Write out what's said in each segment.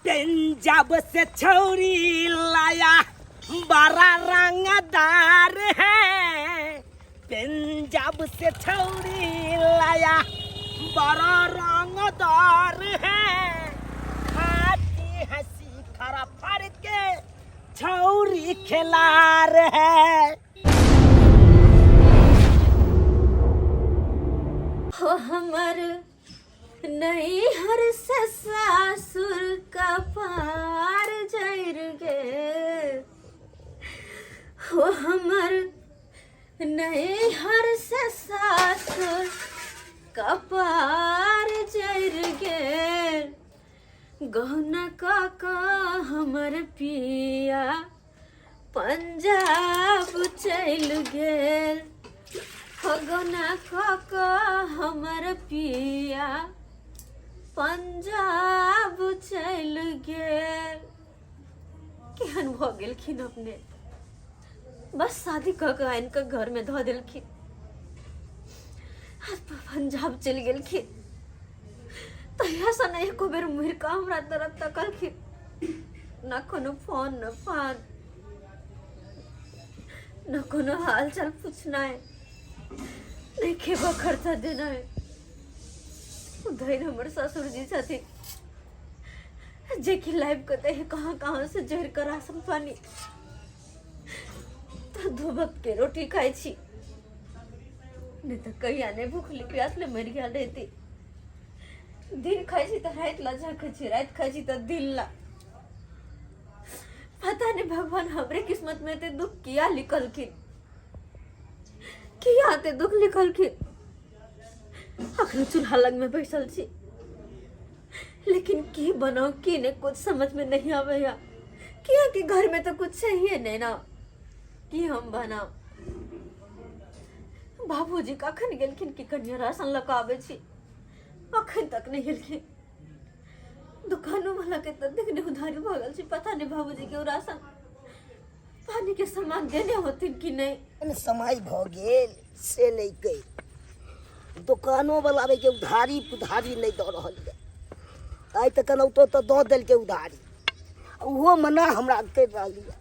पंजाब से छौरी लाया बड़ा रंगदार है पंजाब से छौरी लाया बड़ा रंगदार है खाती हंसी खरा फर के छौरी खेलार है हो हमर नैहर से सासुर कपार जर गे हो हमर नैहर से सासुर कपार जर गे गहना काका हमर पिया पंजाब चलि गेल फगुना कऽ कऽ हमर पिया पंजाब चलि गेल। केहन भऽ गेलखिन अपने, बस शादी कऽ कऽ आनि कऽ घरमे धऽ देलखिन, पंजाब चलि गेलखिन। तहियासँ नहि एको बेर मुड़ि कऽ हमरा तरफ तकलखिन, न कोनो फोन न फान न कोनो हाल चाल पूछनाइ, नहि खेबा खर्चा देनाइ। धरि हमर ससुर जी छथिन जेकि लाइव के दे कहाँ कहाँ से जोड़ कर राशन पानी, तो दू वक्त के रोटी खाइ छी, नहीं तो कहिया नहीं भूखली प्यासले मरि गेल रहती। दिन खाइ छी तऽ राति ला झाँकै छी, राति खाइ छी तऽ दिन ला। पता नहीं भगवान हमरे किस्मत में एते दुख किया लिखलखिन, किया एते दुख लिखलखिन। अखन चूल्हा लग में बैसल छी, लेकिन की बनाऊ की नहीं कुछ समझ में नहीं आबैया, किया कि घर में तो कुछ चाहिए नहीं ना की हम बनाऊ। बाबूजी कखन गेलखिन कि कनिया राशन लऽ कऽ आबै छी, अखन तक नहि गेलखिन। दुकानो वाला के ततेक ने उधारी भऽ गेल छै, पता नहि बाबूजी के ओ राशन पानी के सामान देने होथिन कि नहि। एहन समय भऽ गेल से नहि कहि, दोकानो वाला के उधारी पुधारी नहि दऽ रहल यऽ। आइ तऽ केनाहितो तऽ दऽ देलकै उधारी, ओहो मना हमरा करि रहल यऽ।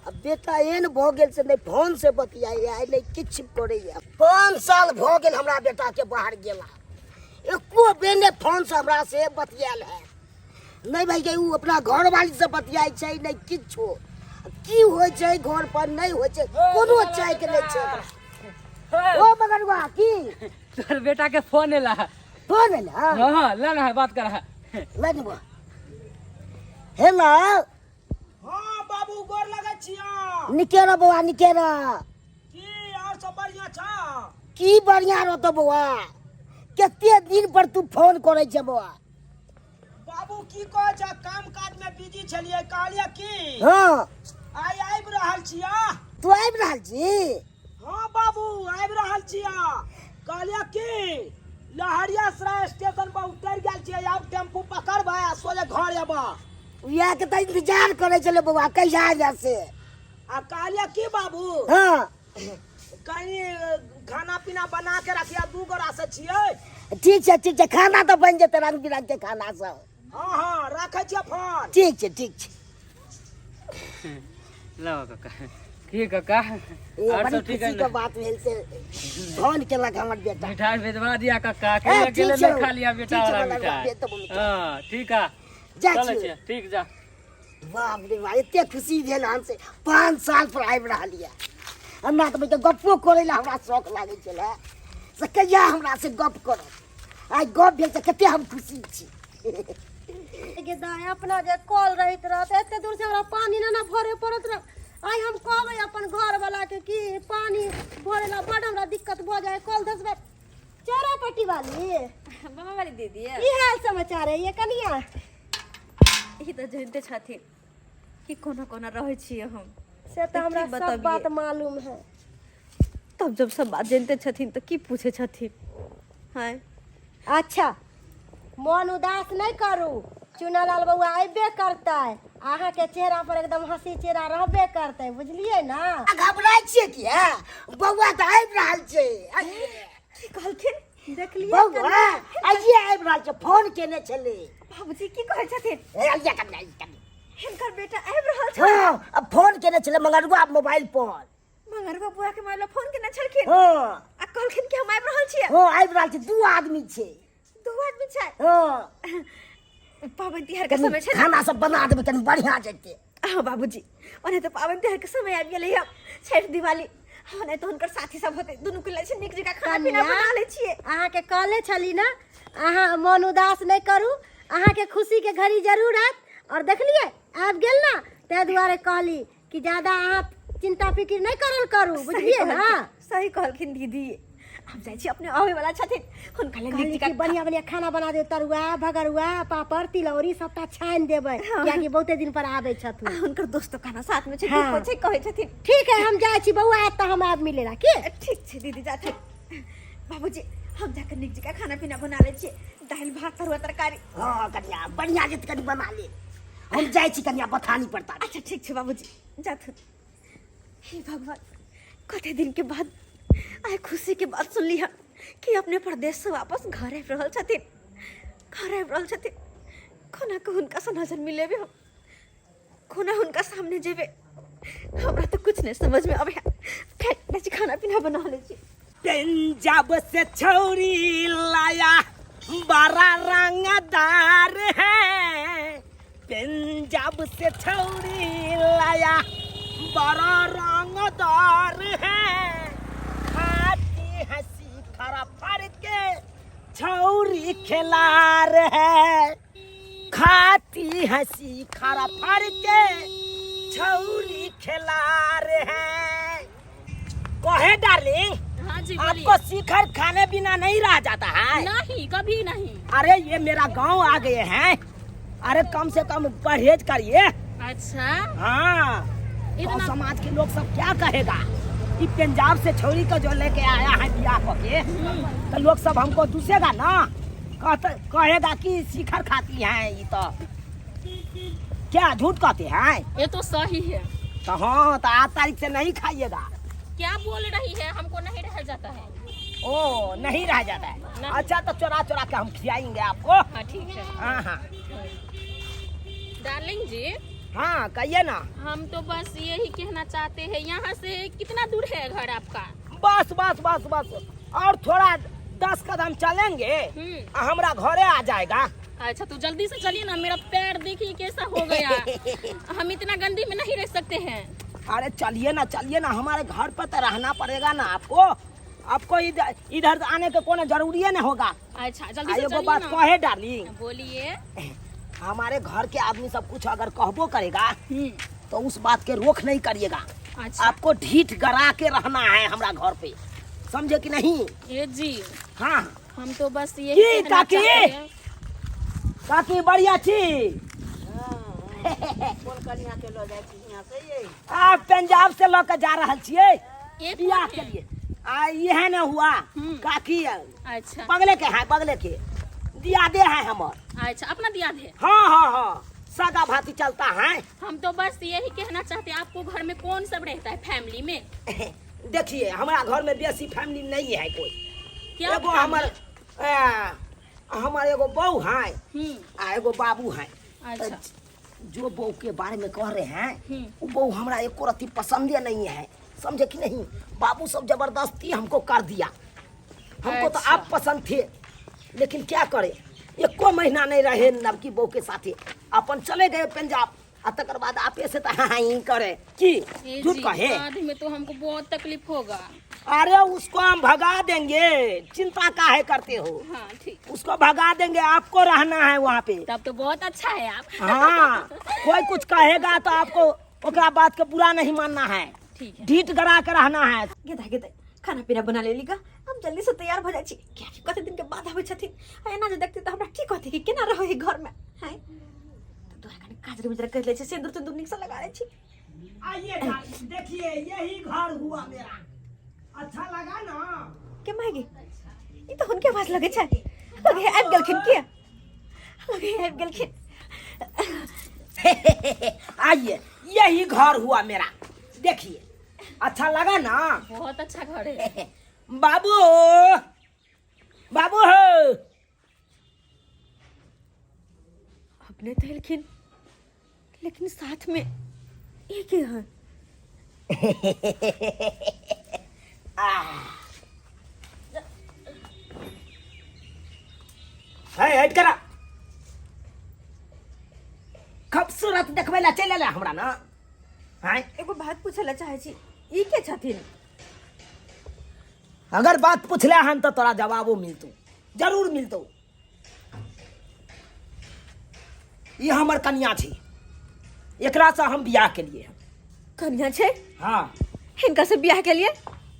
आ बेटा एहन भऽ गेल से नहि फोन से बतियाइए नहि किछु करैए। 5 साल भऽ गेल हमरा बेटाके बाहर गेला, एको बेर नहि फोनसँ हमरा से बतियायल है। नहि भाइ ओ अपना घरवालीसँ बतियाइ छै नहि किछो। की होइ छै घर पर नहि होइ छै कोनो चाहके नहि छै ओकरा। ओ मगरुआ की तोहर बेटा के फोन एला? फोन एला? हाँ, ला ना बात कर। ला ना। हेलो। हाँ बाबू, गोर लगै छियै। निके रह बौआ, निके रह। की और सब बढ़िया छ? की बढ़िया रहतो बौआ, कते दिन पर तू फोन करै छै बौआ। बाबू की कहै छ, काम काज में बिजी छलियै, कहलियै की हाँ आइ आबि रहल छियै। तू आबि रहल छी? हाँ बाबू आबि रहल छियै। कहलियै की लहरियासराय स्टेशन पर उतरि गेल छियै, आब टेम्पू पकड़बै आ सोझे घर एबै। उएह के तऽ इंतजार करै छलै बौआ, कहिया आयल से। आ कहलियै की बाबू, हाँ कहीं खाना पीना बना के रखिया, 2 गोरा से छियै। ठीक छै ठीक छै, खाना तऽ बनि जेतै, रंग बिरंग के खाना सब। हाँ हाँ राखै छियै फोन। ठीक छै ठीक छै। लो काका, की काका ये और बड़ी सब ठीक है खुशी के ना? बात भेल से फोन केलक हमर बेटा। मिठाई भेजवा दिया काका, ए, अकेले ठीक अकेले छै, नहीं खा लिया बेटा ठीक छै, वाला बला मिठाई। भेज देबो मिठाई। हाँ ठीक है, जा चलै छियै। छियै, ठीक जा। बाप रे बाप, एते खुशी भेल हन से 5 साल पर आबि रहल यऽ। हमरा तऽ बैठे गप्पो करै लए हमरा शौक लागै छलै, से कहिया हमरा से गप करत, आइ गप भेल तऽ कते हम खुशी छी। गे दाय, अपना जे कल रहैत रहत एते दूर से हमरा पानी ने भरे पड़त रह। आइ हम कहबै अपन घर वाला के कि पानी भरे ला बड हमरा दिक्कत भऽ जाय, कल धसबै। चौरा पट्टी वाली मामा वाली दीदी की हाल समाचार है ये कनिया? ई तऽ जानते छथिन कि कोना कोना रहै छियै हम। से तऽ हमरा की सब बतबियै? बात मालूम है। तब जब सब बात जानते छथिन तऽ की पूछे छथिन? हाँ अच्छा मन उदास नहीं करू, चुनालाल बउआ अबे करतै, अहाँके चेहरा पर एकदम हंसी चेहरा रहबे करतै, बुझलियै ना? घबराइ छियै किया, बउआ तऽ आबि रहल छै। की कहलखिन? देखलियै बौआ आइए आबि रहल छै फोन केने छलै बाबूजी की कहै छथिन हे आइए कनिया आइए कनिया हिनकर बेटा आबि रहल छै हँ अब फोन केने छलै मंगरुआ मोबाइल पर मंगरुआ बुआ के मोबाइल पर फोन केने छलखिन हँ आ कहलखिन कि हम आबि रहल छियै हँ आबि रहल छै दू आदमी छै दू आदमी छै हँ पाबनि तिहार के कनि समय छै ने खाना सब बना देबै कनि बढ़िआँ जेतै हाँ बाबूजी ओना तऽ पाबनि तिहार के समय आबि गेलै हँ छठि दिवाली हाँ नहि तऽ हुनकर साथी सब होतै दुनू के लै छै नीक जकाँ खाना पीना कनिया, बना लै छियै अहाँके कहले छली ने अहाँ मन उदास नहि करू अहाँके खुशीके घड़ी जरूर आयत और देखलियै आबि गेल ने ताहि दुआरे कहली कि ज्यादा अहाँ चिंता फिकिर नहि करल करू सही बुझलियै ने कहलखिन सही कहलखिन दीदी आब जाइ छी अपने आबै वाला छथिन हुनका लेल कहली नीक कि जकाँ बढ़िया बढ़िया खाना बना देब तरुआ भगरुआ पापड़ तिलौरी सबटा छानि देबै कियाकि बहुते दिन पर आबै छथुन आ हुनकर दोस्तो खाना साथ में छै हाँ। दीपो छै कहै छथिन ठीक है हम जाइ छी बौआ आयत तऽ हम आब मिले ला की ठीक छै दीदी जाथिन बाबूजी हम जाकर नीक जकाँ खाना पीना बना लै छियै दालि भात तरुआ तरकारी हँ कनिया बढ़िआँ जेतै कनि बना ले हम जाइ छी कनिया बथानी पर तानी अच्छा ठीक छै बाबूजी जाथुन हे भगवान कते दिन के बाद आइ खुशी के बात सुनली हन कि अपने प्रदेश से वापस घर आबि रहल छथिन घर आबि रहल छथिन कोना के हुनका से नजर मिलेबे हम कोना हुनका सामने जेबे हमरा तऽ कुछ नहीं समझ में आबै खैर जाइ छी खाना पीना बना लै छी पंजाब से छौरी लाया बड़ा रंगदार है पंजाब से छौरी लाया बड़ा रंगदार है खाती हंसी खरा फर के छौरी खेलार है खाती हंसी खरा फर के छौरी खेलार है कहे डार्लिंग हाँ जी बोलिए आपको शिखर खाने बिना नहीं रहा जाता है नहीं कभी नहीं अरे ये मेरा गांव आ गए हैं अरे कम से कम परहेज करिए अच्छा हाँ इतना- गाँव समाज के लोग सब क्या कहेगा कि पंजाब से छोरी को जो लेके आया है बियाह को के तो लोग सब हमको दूसेगा ना कहते कहेगा कि शिखर खाती है ये तो क्या झूठ कहते हैं ये तो सही है तो हाँ तो आज तारीख से नहीं खाइएगा क्या बोल रही है हमको नहीं रह जाता है ओ नहीं रह जाता है नहीं। अच्छा तो चोरा चोरा के हम खिलाएंगे आपको हाँ ठीक है हाँ हाँ डार्लिंग जी हाँ कहिए ना हम तो बस यही कहना चाहते हैं यहाँ से कितना दूर है घर आपका बस बस बस बस और थोड़ा 10 कदम चलेंगे हम्म। आ हमरा घरे आ जाएगा अच्छा तो जल्दी से चलिए ना मेरा पैर देखिए कैसा हो गया हम इतना गंदी में नहीं रह सकते हैं अरे चलिए ना चलिए ना हमारे घर पर तो रहना पड़ेगा ना आपको आपको इधर इधर आने के कोनो जरूरी नहीं होगा अच्छा जल्दी से एगो चलिए बात ना कहे डार्लिंग बोलिए हमारे घर के आदमी सब कुछ अगर कहबो करेगा तो उस बात के रोक नहीं करिएगा अच्छा आपको ढीठ गरा के रहना है हमरा घर पे समझे कि नहीं ये जी हाँ हम तो बस यही की कहना काकी? चाहते हैं। काकी बढ़िया छी कोन कनिया के लऽ जाइ छी हियाँ से ये आप पंजाब से लऽ के जा रहल छियै ये बियाह कौन के है? लिए आ इहे ने हुआ काकी अच्छा बगले के है बगले के दिया दे है हमर अच्छा अपना दिया दे हाँ हाँ हाँ सगा भाती चलता है हम तो बस यही कहना चाहते हैं आपको घर में कौन सब रहता है फैमिली में देखिए हमारा घर में बेसी फैमिली नहीं है कोई क्या एगो हमर हमर एगो बहू है आ एगो बाबू है अच्छा जो बहू के बारे में कह रहे हैं वो बहू हमरा एको रत्ती पसंदे नहीं है समझे कि नहीं बाबू सब जबरदस्ती हमको कर दिया हमको तो आप पसंद थे लेकिन क्या करे एको महीना नहीं रहे नवकी बहू के साथे अपन चले गए पंजाब आ तकर बाद आपे से तो हाँ ही करे की ये झूठ जी, कहे बाद में तो हमको बहुत तकलीफ होगा अरे उसको हम भगा देंगे चिंता काहे करते हो हाँ ठीक उसको भगा देंगे आपको रहना है वहाँ पे तब तो बहुत अच्छा है आप हाँ कोई कुछ कहेगा तो आपको ओकरा बात के बुरा नहीं मानना है ठीक है ढीठ गरा के रहना है गेदा गेदा खाना पीना बना लेली गा हम जल्दी से तैयार भऽ जाइ छी कियाकि कते दिन के बाद आबै छथिन आ एना जे देखते तऽ हमरा की कहते कि केना रहै है घरमे हैं तऽ तोरा कनि काजर उजर करि लै छी सिन्दूर तिन्दूर नीकसँ लगा लै छी आइए देखिए यही घर हुआ मेरा अच्छा लगा ना के माय गे ई तऽ हुनके आवाज लगै छै लगे आबि गेलखिन के लगे आबि गेलखिन आइए यही घर हुआ मेरा देखिए अच्छा लगा ना बहुत अच्छा घर है बाबू बाबू हो। अपने तऽ एलखिन, लेकिन साथ में ई के है? है हट करा, खूबसूरत देखबै ला चलि एलै हमरा ना। हैं? एगो बात पूछे ला चाहे छी, ई के छथिन? अगर बात पूछले हन तो तोरा जवाबो मिलतौ, जरूर मिलतौ। ई हमर कनिया छी, एकरा से हम बियाह केलिए हन। कनिया छै? हाँ। हिनका से बियाह के लिए?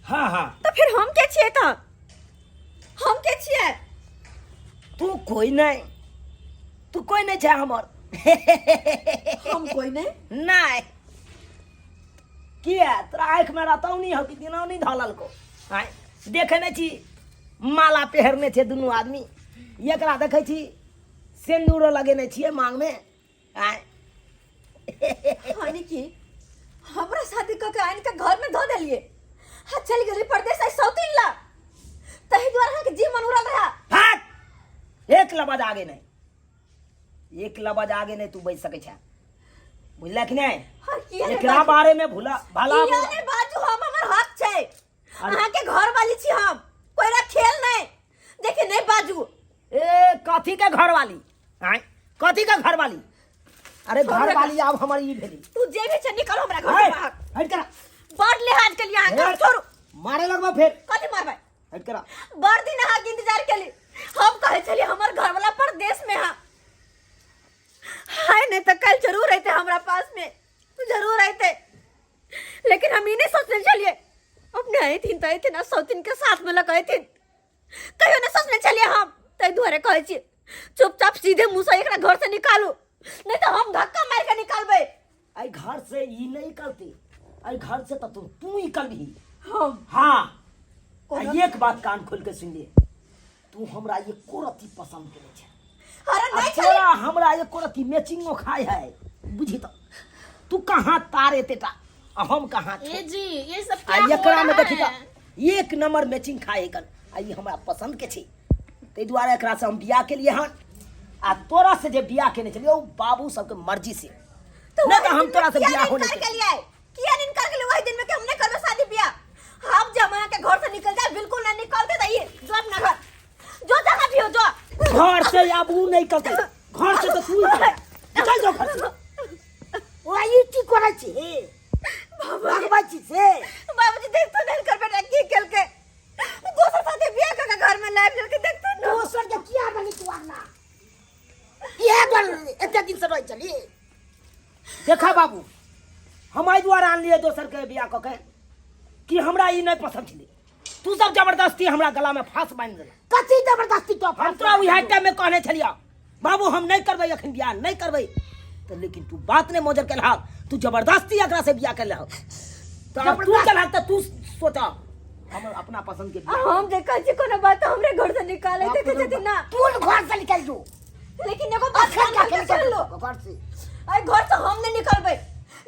हाँ हाँ। तो फिर हम के छियै? तऽ हम के छियै? तू कोई नहीं, तू कोई नहीं छै हमर। हम कोई नहीं? नहीं, किया तोरा आँखि में रतौनी हो कि दिनौनी धलल को? आँय, देखे नहीं छी माला पहिरने छै दुनू आदमी, एकरा देखै छी सिन्दूरो लगेने छियै मांग में। आँय, हानि की हमरा शादी कऽ के आनि के घर में धो देलिए, हाँ चल गेली परदेश आई सौतीन ला, तही दुआरे अहाँके जी मन उड़ल रहा। भाग, एक लबज आगे नहीं, एक लबज आगे नहीं तू बच सकै छै, बुझलक कि नहीं? हाँ, किया नहीं एकरा बाजू? बारे में भूला भला किया नहीं बाजू? हम हमर हक छै, अरे- अहाँके घर वाली छी हम, कोई खेल नहीं देखिए, नहीं बाजू। ए कथी के घर वाली? आँय, कथी के घर वाली? अरे घर वाली आब हमर ई भेली। तू जे भी छै निकल हमरा घर से बाहर। हट करा। बड़ लिहाज के लिए अहाँ घर छोड़ू। मारे लगबो फिर। कथी मारबै? हट करा। बड़ दिन अहाँ के इंतजार केली, हम कहै छलियै हमर घर वाला परदेश में हा हाय, नहीं तो कल जरूर अइते हमरा पास में, जरूर अइते, लेकिन हम ई नहीं सोचने छलियै अपने अइथिन तऽ अइथिन आ सौतिन के साथ में लऽ कऽ अइथिन, कहियो नहीं सोचने छलियै हम। ताहि दुआरे कहै छी चुपचाप सीधे मुँह से एकरा घर से निकालू, नहीं तो हम धक्का मार के निकालबै। एहि घर से ई नहीं निकलती, एहि घर से तऽ तू तू निकलबही। हम? हाँ, आ एक बात कान खोल के सुन ले, तू हमरा एको रत्ती पसंद के नहीं छै। अरे आ नहीं छलियै। तोरा हमरा एको रत्ती मैचिंगो खाय है, बुझी तऽ तू कहाँ तार एतेटा आ हम कहाँ ए जी, ये सब आ क्या हो एकरा में रहा देखी है? तऽ एक नंबर मैचिंग खाय है कन, आ ई हमरा पसंद के छै, ताहि दुआरे एकरा से हम बियाह केलिए हन। आ तोरा से जे बियाह केने छलियै ओ बाबू सबके मर्जी से, तो नहीं तो वही हम दिन में तोरा से किया बियाह नहीं होने इनकार के के लिए, किया नहीं इनकार के लिए वही दिन में कि हम नहीं करबे शादी बियाह, हम जब अहाँ के घर से निकल जाए, बिल्कुल नहीं निकलते तो ये जो अपना घर जो जहाँ भी हो जो घर से आब ऊ नहीं निकलते, घर से तो तू निकल जा। निकल जाओ घर से। ओ ई की करै छी? भगबै छी से? बाबूजी देखतो नहीं कर बेटा की केल के दोसर साथे बियाह कर के घर में लाइब जल के देखतो न। दोसर के किया बनी तू आना? इहे दुआरे एते दिन से रहै छली। देखा बाबू, हम एहि दुआरे आनलियै दोसर के बियाह कऽ के कि हमरा ई नहि पसंद छलै, तू सब जबरदस्ती हमरा गला में फांस बान्हि देला। कथी जबरदस्ती तो? हम तोरा उएह टाइम में कहने छलियौ बाबू हम नहीं करबै अखन बियाह नहीं करबै, तो लेकिन तू बात नहीं मोजर केलहक, तू जबरदस्ती एकरा से बियाह केलहक, तो आब तू केलहक तऽ तू सोच हम अपना पसंद के आ बियाह। हम जे कहै छी कोनो बात हमरे घर से निकाले देखे छथिन ना। तू घर से निकल जो। लेकिन एगो बात अखन कान खोल के का सुन लो, घर से अरे घर से हम नहीं निकलबै,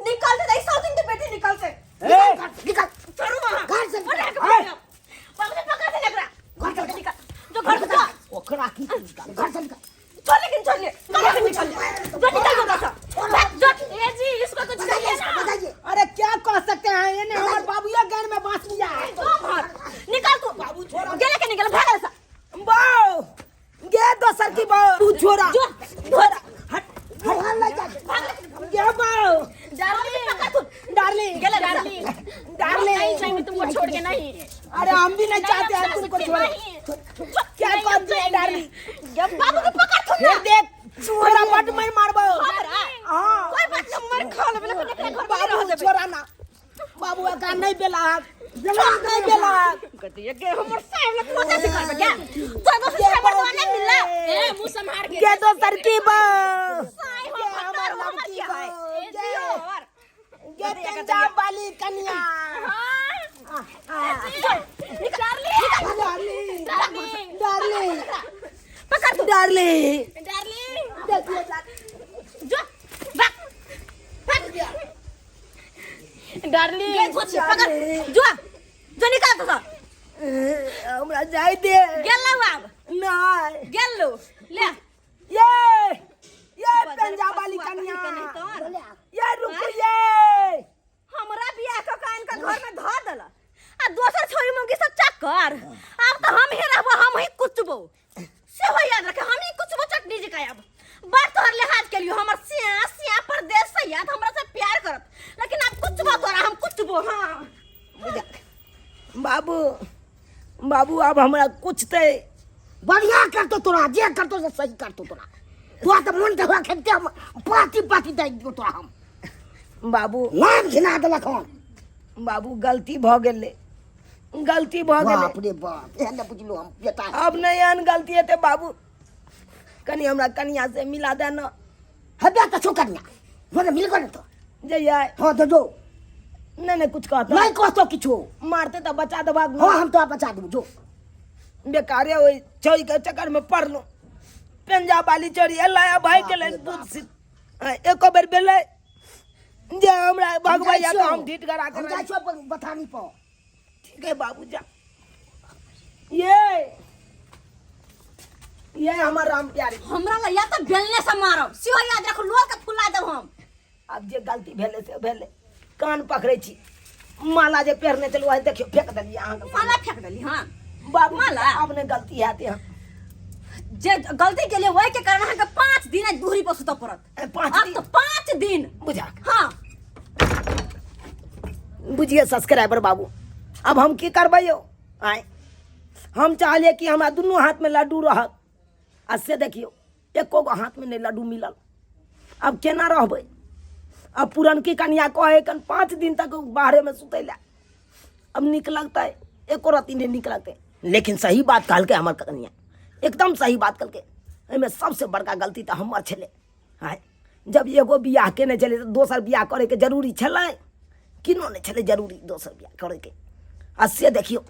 निकलते तो 100 दिन के बेटी निकलते। ए! घर से निकल। छोड़ू वहाँ। घर से निकल। पकड़ के पकड़। बाबूजी पकड़ से लग रहा। घर से निकल। जो घर से जा। ओकरा की निकाल घर से निकल। छोड़, लेकिन छोड़ ले। घर से निकल। जो निकल जो घर से। भाग, जो। ए जी, इसको कुछ बताइए कहिए इसको, ना। बताइए। अरे क्या कह सकते हैं, ये ने हमर बाबूया गैर में बांस लिया है। जो भाग। निकल तू। बाबू छोड़ा। गेले के निकल भाग ऐसा। बाऊ गे दोसर की बाऊ तू छोड़ा। जो छोड़ा। हट मोहन ले जा। गे बाऊ। डार्लिंग, पकड़ तू। डार्लिंग गेले डार्लिंग, डार्लिंग कहीं जाएंगे तुमको छोड़ के नहीं। अरे हम भी नहीं नहीं, चाहते हम हैं जा तुमको सकते छोड़े। नहीं। क्या नहीं, कर हम दिया जाएंगे। डार्लिंग? जब बाबू के पकड़ तू फिर ना। देख तोरा बड मैं मारबो। हमरा? हां कोई बात नहीं, मर खा लेबे लेकिन एकरा घर में रह बाबू देबे। छोड़ा ना बाबू, एकरा नहीं बेला, नहीं बेला। कथी के हमर साहब लग कोचा से करबे क्या? तो दोसर साहब बर्दवा नहीं मिलला। ए मुंह संभार के। गे दोसर की बा साई गे हम हमर हमर हमर लड़की क्या है? बा, ए गे जियो हमर। गे पंजाब वाली कन्या। डार्लिंग, डार्लिंग डार्लिंग, डार्लिंग पकड़ तू। डार्लिंग डार्लिंग, देखिए जो भाग। भाग। डार्लिंग, गे छोड़ पकड़। जो जो निकाल तो। हमरा जाय दे। गेलौ आब। नहीं। गेलौ ले। ये ये बजर पंजाब वाली फसुआ कन्या। कहीं के नहीं तोर। ये रुको ये। हमरा बियाह क कान के घर में धर देल आ दोसर छोरी मुंगी सब चक्कर। अब तो हम ही रहबो, हम ही कुचबो, सेहो याद रखे, हम ही कुचबो चटनी जी का। अब बड़ तोहर लिहाज के लियो, हमर सिया सिया परदेश से याद हमरा से प्यार करत, लेकिन अब कुचबो तोरा हम कुचबो। हाँ बाबू बाबू अब हमरा कुछ ते बढ़िया करतो तोरा, जे करतो से सही करतो तोरा। तोरा तो मन देवा खेलते हम पाती पाती दे दियो तोरा हम। बाबू नाम घिना देलक हन। बाबू गलती भ गेलै, गलती भ गेलै। बाप रे बाप, एहन नहि बुझलहुँ हम बेटा। अब नहि एहन गलती हेतै बाबू, कनि हमरा कनिया से मिला दे न। हेबे तऽ छौ कनिया, मने मिल गेल तऽ जइयै। हाँ तो जो। नहीं नहीं कुछ कहता नहीं कहतो किछो। मारते तो बचा देबा। हाँ हम तो बचा देबो जो। बेकारे ओहि चोरी के चक्कर में पड़लहुँ। पंजाब वाली चोरी अल्लाह भाई के लेल दूध से एको बेर भेलै जे हमरा भगवैया तो हम ढीठ गरा हम के जाइ छियौ अपन बथानी पर। ठीक है बाबू जा। ये हमर राम प्यारी। हमरा ला या तो बेलने से मारब, सेहो याद रखू, लोल के फुला देब हम। अब जे गलती भेलै से भेलै, कान पकड़ै छी। माला जे पहिरने छलहुँ आइ देखियौ फेक देलियै अहाँके। माला फेक देली? हाँ बाबू माला? आब नहि गलती हैत यहाँ। जे गलती के लिए वही के कारण अहाँके 5 दिन आज दूरी पर सुतऽ पड़त। ए, 5 अब दिन? तो 5 दिन। बुझा। हाँ। बुझिए सब्सक्राइबर बाबू, अब हम की करबै यौ? आँय हम चाहलियै कि हमरा दुनू हाथमे लड्डू रहत, आ से देखियौ एको गो हाथमे नहि लड्डू मिलल। अब केना रहबै? अब पुरनकी कनिया कहै कन 5 दिन तक बाहरेमे सुतै लए। अब नीक लगतै? एको रत्ती नहि नीक लगतै। लेकिन सही बात कहलकै हमर कनिया, एकदम सही बात कहलकै। एहिमे सबसँ बड़का गलती तऽ हमर छलै। आँय जब एगो बियाह केने छलै तऽ दोसर बियाह करैके जरूरी छलै? किनो नहि छलै जरूरी दोसर बियाह करैके। आ से देखियौ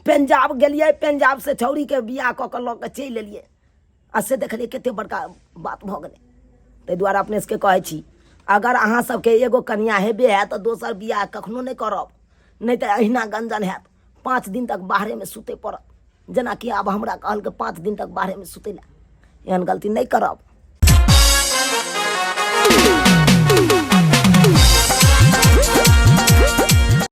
पंजाब गेलियै, पंजाब से छौड़ीके बियाह कऽ कऽ लऽ कऽ चलि एलियै, आ से देखलियै कते बड़का बात भऽ गेलै। ताहि दुआरे अपने सबके कहै छी, अगर अहाँ सबके एगो कनिया हेबे हैत तऽ दोसर बियाह कखनो नहि करब, नहि तऽ अहिना गंजन हैत। 5 दिन तक बाहरेमे सुतै पड़त, जेनाकि आब हमरा कहलकै 5 दिन तक बाहरेमे सुतै लए। एहन गलती नहि करब।